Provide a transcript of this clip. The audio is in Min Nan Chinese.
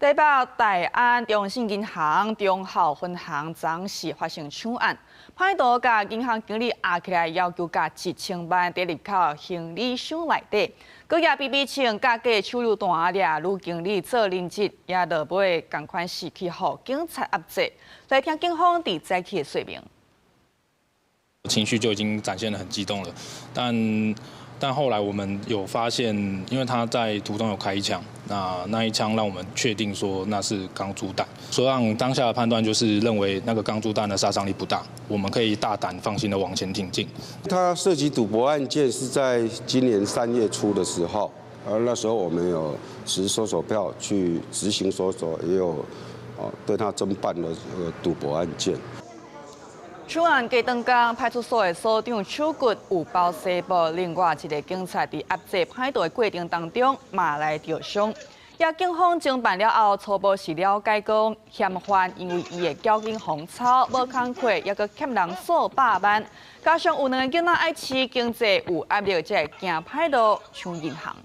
台北大安中信銀行忠孝分行昨時發生搶案，歹徒共銀行經理壓起來，要求共1000萬佇入口行李箱內底，閣舉 BB 槍佮假手榴彈掠女經理做人質，也落尾仝款是去予警察壓制。來聽警方佇早起的說明。情緒就已經展現得很激動了，但後來我們有發現，因為他在途中有開一槍，那一槍讓我們確定說那是鋼珠彈，所以讓當下的判斷就是認為那個鋼珠彈的殺傷力不大，我們可以大膽放心的往前挺進。他涉及賭博案件是在今年3月初的時候，而那時候我們有持搜索票去執行搜索，也有對他偵辦了賭博案件。搶案隔當天，派出所的所長手骨有包紗布，另外一個警察佇壓制歹徒的過程當中，嘛來著傷。也警方偵辦了後，初步是了解講，嫌犯因為伊的繳金予人抄，無工課，猶閣欠人數百萬，加上有兩个囡仔愛飼，經濟有壓力，才會行歹路搶銀行。